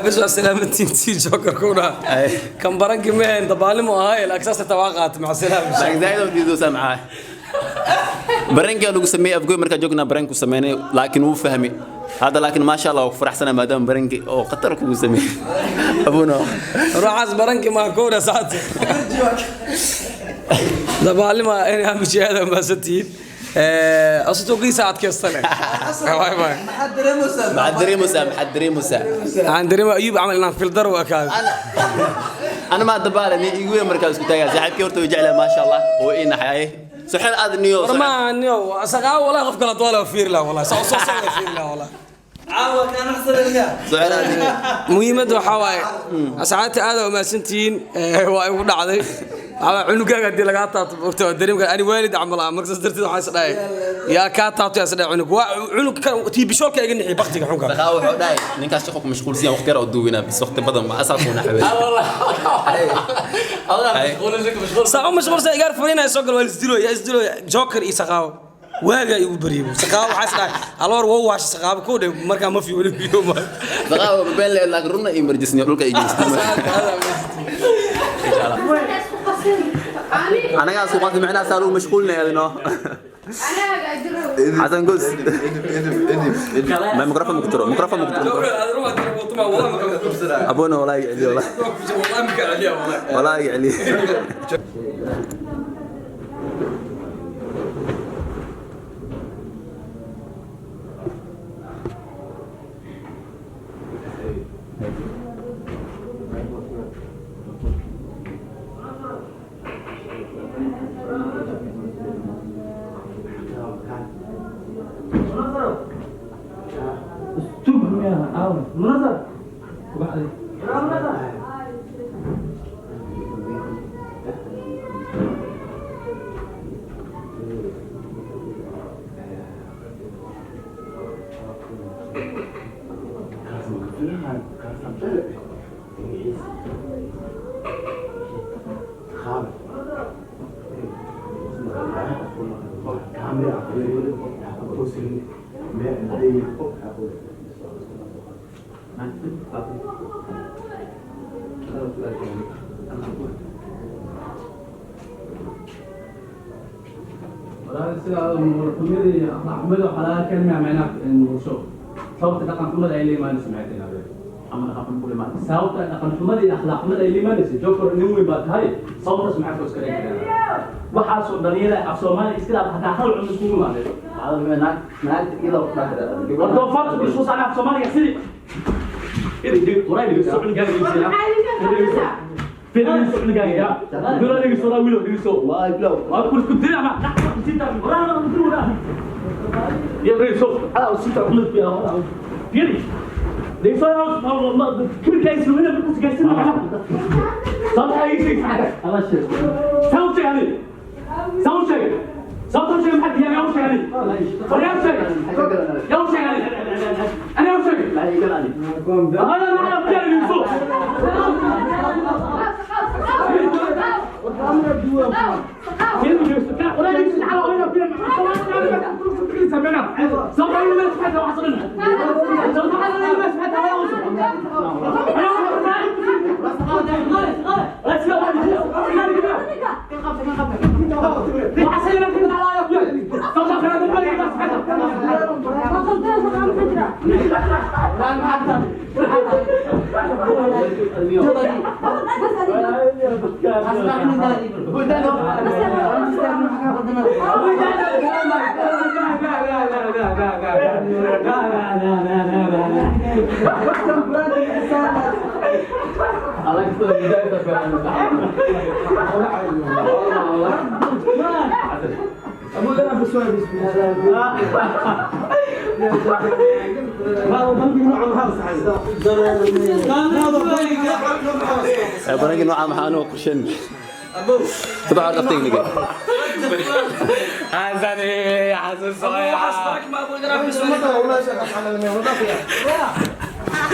Bas waa salaamantiin tii Joker ku dhaha. Kan baranki ma ahayn, dabaalimo ahay, laakiin saas xitaa waa qaatay, maca salaam. Laakiin zaaid oo diidoosaa maxaa barankaa lagu sameeyey Afgoy markaa joognaa baranku sameynay, laakiin wuu fahmay hadda. Laakiin maasha Allah, waa ku faraxsanaa maadaama baranki oo khatar kugu sameeyey abuno. Ruuxaas baranki maa kowdha saata dabaalima inay hamishaada maasantihiin asitoogiisa adkaystane. Bye bye. Maxaad dareemaysaa? Maxaad dareemaysaa? Waxaan dareema Ayuub camal inaan fildar u ekaado. Ana maa dabaala ni igu weyn markaa isku taagaa saaxiibkii horta way jeclaa, maasha Allah, oo ii naxayay suxel aad niyo. War ma niyo saqaawo, wallahi qof kala doole fiir la, wallahi soo soo soo fiir la, wallahi. Suxel aad niyo. Muhiimadda waxaa waaye, asxaabta aad u mahadsantihiin. Waa igu dhacday. Waxaa cunugaaga haddii lagaa taabto, ogta waa dareemka ani waalid camal ah. Marka saas darteed waxaan is dhahay yaa kaa taabto, yaa is dhahay cunug waa cunug kan tiibishoolka iga nixi baktiga xunka. Saqaawo wuxuu dhahay ninkaas shaqo ku mashquulsan yahay, waqti yar oo duwinaa bis, waqti badan ma asaa ku naxway. Saa u mashquulsan igaar fulinaya soo gal, waa isdilo, yaa isdilo Joker iyo Saqaawo. Waagaa igu bariyay Saqaawo, waxaa is dhahay aloor waa waasha Saqaawo koo dhe markaa ma fi weli biyo ma. Saqaawo been leed, laakiin runna ii marjisniyo dhulka ii jeestay. Anagaa isku qasbi macnaha saa lagu mashquulinaya adino. Xasan Gos ma mikrofon ku jiro, mikrofon ku jiro abuna, walaa iga celiyo, walaa walaa iga celiyo. Walaal, sida xumada iyo akhlaaq xumada waxaa laga keenaya macnaha in bulsho sababta dhaqan xumada ay la imaanayso maxay tahay adeer? Ama dhaqan xum kula imaanayso. Sababta dhaqan xumada iyo akhlaaq xumada ay la imaanayso, Joker, nin weyn baa tahay, sababtaas maxay ku iska dhigi karaan waxaasoo dhalinyara af Soomaali iska dhaaf hataa hal cun iskugu imaanay? War doofaarta ku isku saaray af Soomaaliga sidii iri waraa dhegeyso cunugaaga dhegeyso fiiri cunugaaga ya dura dhegeyso waraa wiilo dhegeyso waa ku isku dila ma sita waraa waraa ya dhegeyso ala sita cunug biya waraa fiiri dhegeyso ma kibirka isla wada markuu gaarsiin ma sababta ay sheeg ala sheeg sababta yani sababta sheeg sababta sheeg maxaa yaa sheeg war yaa sheeg yaa sheeg ana yaa sheeg أنا ما أعرف يوسف. Baranki nooca maxaa anoo qorshen tabaca qaftayniga. حسني حسن صحيح.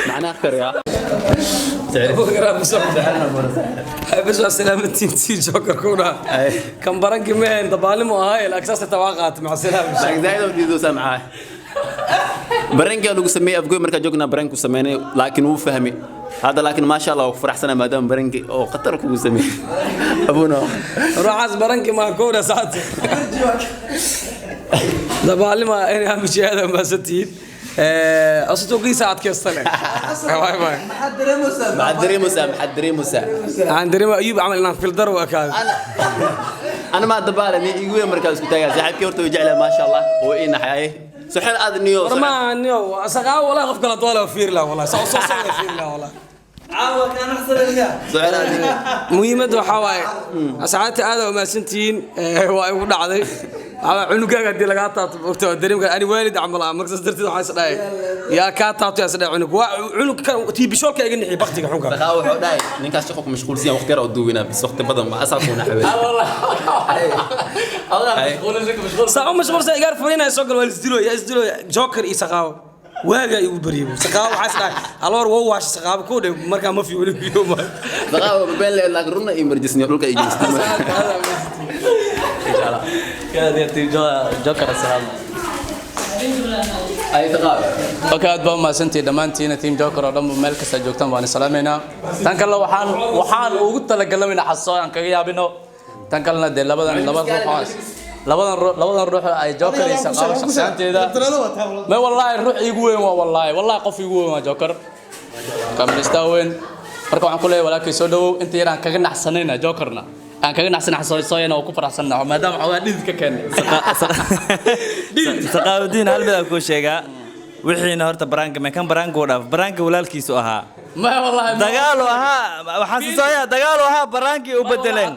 macnaha akhtar yaa. Bas waa salaamantiin tii Joker ku dhaha kan baranki ma ahayn, dabaalimo ahay, laakiin saas xitaa waa qaatay, maca salaam. Laakiin zaaid oo diidoosaa maxaa. Prank-gaa lagu sameeyey Afgoy markaa joognaa, prank ku sameynay, laakiin wuu fahmay hadda. Laakiin maasha Allah, waa ku faraxsanaa maadaama prank-i oo khatar kugu sameeyey abuno. Ruuxaas prank-i maa kowda saacad dabaalima inay amishaada maasantihiin asatoogiisa adkaysta leh. Waay waay. Maxaad dareemaysaa? Maxaad dareemaysaa? Maxaad dareemaysaa? Waxaan dareema Ayuub camal inaan fildar u ekaado. Ana maa dabaale nin igu weyn markaa isku taagaa saaxiibkii. Horta way jeclahay, maasha Allah, oo ii naxayay soxel aad niyo. War ma niyo saqaa, wallahi qof kala doole fiir la, wallahi soo soo soo fiir la, wallahi. Caawa kaan axsanaya. Soxel aad niyo. Muhiimadda waxaa waaye, asxaabta aad u mahadsantihiin. Waa igu dhacday. Waxaa cunugaaga haddii lagaa taabto, ogta waa dareemi kara. Ani waalid camal ah, marka saas darteed waxaa is dhahay yaa kaa taabto, yaa is dhahay cunug waa cunug kan tiibishoolka iga nixiy baktiga xunka. Saqaa wuxuu dhahay ninkaas shaqo ku mashquulsan yahay, waqti yar oo duwinaa bis, waqti badan ma asaa ku naxway. Saa u mashquulsan igaar furinaya soo gal, waa isdilo, yaa isdilo. Joker iyo Saqaawo waagaa igu baryay. Saqaawo waxaa is dhahay aloor waa waasha Saqaawo koo dhe markaa ma fiyo weli fiyo ma. Saqaa waa been leeyahay, laakiin runna emergency dhulka ay geystay. Joker salaam. Ay Saqaa. Okay, aad baa umahadsantihiin dhammaantiina, team Joker oo dhan meel kasta joogtaan waan salaamaynaa. Tan kale waxaan ugu talagalamaynaa xaso aan kaga yaabino. Tan kalena dee labadan laba ruux labadan ruux ay Joker iyo Saqaawo shakhsiyaanteeda ma wallaahi ruux iigu weyn waa, wallaahi wallaahi qof iigu weyn waa Joker kamirista weyn. Marka waxaan ku leeyahay walaalkay soo dhawow. Inta yar aan kaga naxsanayna Jokerna aan kaga naxsanay xasooyana oo ku faraxsanna maadaama xoogaa dhidid ka keenay. Saqaawudiin, hal mid aan kuu sheegaa. Wixiina horta prank-ka mekan prank-ka u dhaaf, prank-ka walaalkiisu ahaa. Ma wallaahi dagaal uu ahaa, waxaan sisooyaa dagaal uu ahaa, prank-kii u bedeleen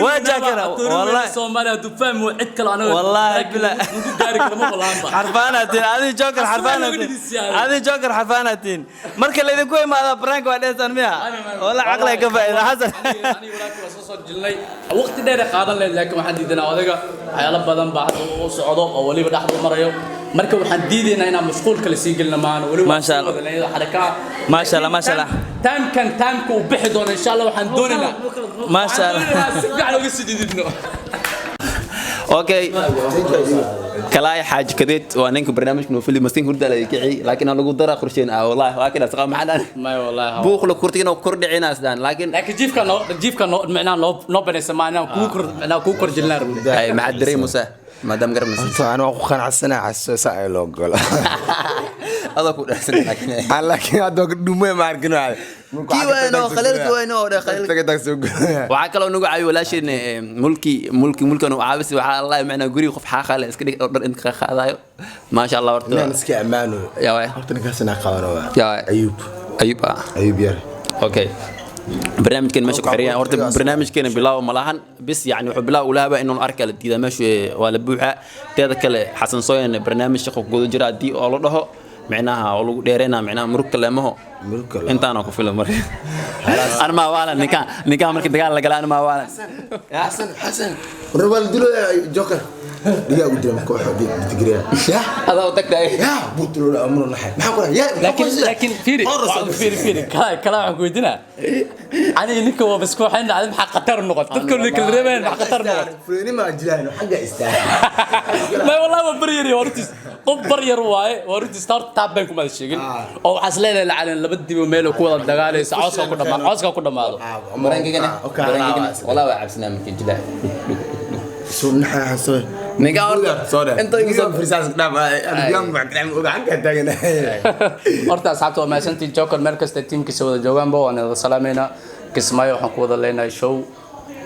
waa jaakana wallahi. Soomaaliya hadduu fahmi cid kale anaga Wallaahi bila- lagu gaari karo ma walaanba. Xarfaanaatiin adi Joker, xarfaanaatiin adi Joker, xarfaanaatiin. Marka laydinku imaada prank-ka waa dheesaan miya? Walla caqliga ka faa'iida Xasan. Aniga walaalkii waa soo soo jilnay, waqti dheer ay qaadan lahayd, laakiin waxaan diidanaa odayga waxyaalo badan baa hadda u socdo oo weliba dhexdu marayo. Marka waxaan diidaynaa inaan mashquul kale sii gelino maana weliba. Maasha Allah. Xarakaha. Maasha Allah, maasha Allah. Timekan timeka uu bixi doono insha Allah waxaan doonaynaa Maasha Allah. waxaan doonaynaa si fiican uga sii dididno. Okay, kalaay Xaaji Kadeed waa ninka barnaamijka noo fili masin hurda la kici, laakiin aan lagu dara qorsheen ah wallahi waa kina. Saqa maxaa dhan may wallahi buuq la kurtigina kordhicinaas dhan, laakiin laakiin jiifka noo micnaa noo banaysa maa inaan kugu kor micnaa kugu kor jilnaa rabnay. Ay maxaad dareemaysaa maadaam garmaysa? Horta anaa ku qanacsanahay xaso saa ay loo galo. Adoo ku dhacsan laakiin Aan laakiin hadda dhumay ma arkin waxa. Kii weyno, khaliilka weyno oo dhan, khaliilka. Taga tag soo galo. Waxaa kaloo nagu caawiyo walaasheen Mulki mulki mulkan uu caawisi. Waxaa Allah macnaa guriga qof xaaqale iska dhig oo dhar inta ka qaadayo, maasha Allah horta. Inaan iska ammaano. Yaa waay. Horta ninkaas inaa qabano waa. Yaa waay. Ayuub. Ayub ah. Ayuub yar. Okay, barnaamijkeen meesha ku xiran horta barnaamijkeena bilaaw ma lahan bis, yani wuxuu bilaaw ula habaa inuu arka la diidaa meesha waa la buuxa. Teeda kale Xasan Sooyan barnaamij shaqo ku guda jira haddii oo la dhaho micnaha oo lagu dheereynaa micnaha murug kaleemaho. Murug kale. Intaana ku filan marka anma waalan ninkaan ninkaan marka dagaal la gala anma waalan. Xasan Xasan. War dilo Joker. Dhigaa ugu dila marka waxa digriya. Ya. Adaa u tagtay. Ya buutulo amru naxay. Maxaa ku ya? Laakiin laakiin fiiri fiiri fiiri, kala kala waxaan ku weydiinaa aniga ninka waa basku waxaan dhacday maxaa khatar noqot dadka la kala reebayaan maxaa khatar noqot? Fuleeni ma jiraan xagga istaag. Ma wallahi waa baryar iyo hortiis qof baryar waaye, waa hortiis horta taab baan kuma sheegin oo waxaas leedahay lacalin laba dibo meel ku wada dagaalaysa cawska ku dhamaado, cawska ku dhamaado. Barankigana barankigana walaa waa cabsinaa markii jilaa. Soo naxay Xasan. Ninkaan horta inta igu soo frisaas dhaaf adigan wax kale oga xagga taagan. Horta asxaabta waa mahadsantihiin. Joker meel kasta tiimkiisa wada joogaanba waan wada salaameynaa. Kismaayo waxaan ku wada leenahay show,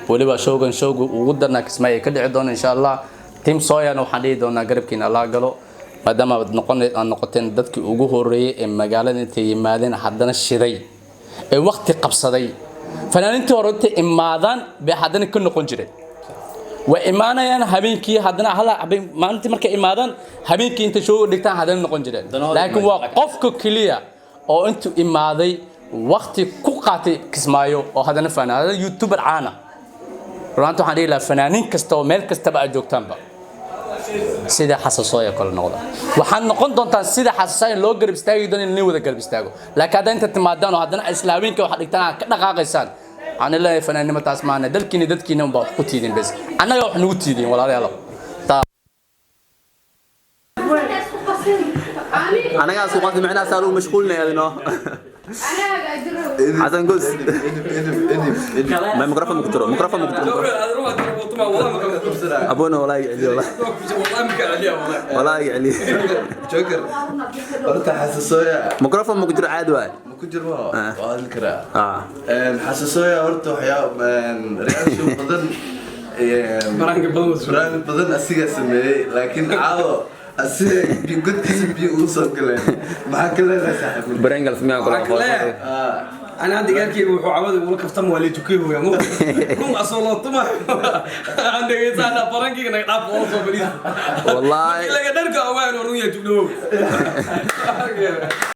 weliba showgan showga ugu darnaa Kismaayo ay ka dhici doona insha Allah. Team Soyana waxaan dhihi doonaa garabkiina Allah galo maadaama aad noqon aad noqoteen dadkii ugu horeeyay ee magaalada intay yimaadeen haddana shiday ee waqti qabsaday. Fanaaniintii hore intay imaadaan bay haddana ka noqon jireen, way imaanayaan habeenkii haddana hala habeen maalintii markay imaadaan habeenkii inta show dhigtaan haddana noqon jireen. Laakiin waa qofka keliya oo intuu imaaday waqti ku qaatay Kismaayo oo haddana fanaan, haddana youtuber caana. Runtii waxaan dhihi lahaa fanaaniin kasta oo meel kastaba aad joogtaanba sida Xasan Sooya kale noqda. Waxaad noqon doontaan sida Xasan Sooya loo garab istaagi doono in nin wada garab istaago. Laakiin haddaa inta timaadaan oo haddana isla habeenka waxaad dhigtaan aad ka dhaqaaqaysaan, waxaan leeyahay fanaannimo taas maana dalkiina dadkiina unbaa wax ku tiidin bes annaga wax nagu tiidin walaalayaalow. Anagaa isku qasbi, macnaha saa lagu mashquulinaya adino. Xasan Gus. Ma microphone ku jiro, microphone ku jiro. Abona walaa iga celiyo, walaa. Walaa iga celiyo. Joker horta xasasooya. Microphone ma ku jiro, caadi waay. Ma ku jiro, waa hadli karaa. Ah. Xasasooya horta waxyaaba reaction badan, Prank badan waa. Prank badan asigaa sameeyey, laakiin caawo asiga godkiisa biyo ugu soo galeen. Maxaa ka leedahay, saaxiib? Prank la sameeyaa kula. Waxaa kale. Ana hadda gaalkeyga wuxuu cawada ula kaftama waa leetukey hooya mo run asoo loo tuma aan dhegeysaana prankiga naga dhaaf oo soo fadhiista. Wallahi. Markii laga dharka ogaan run yahay tugdhow.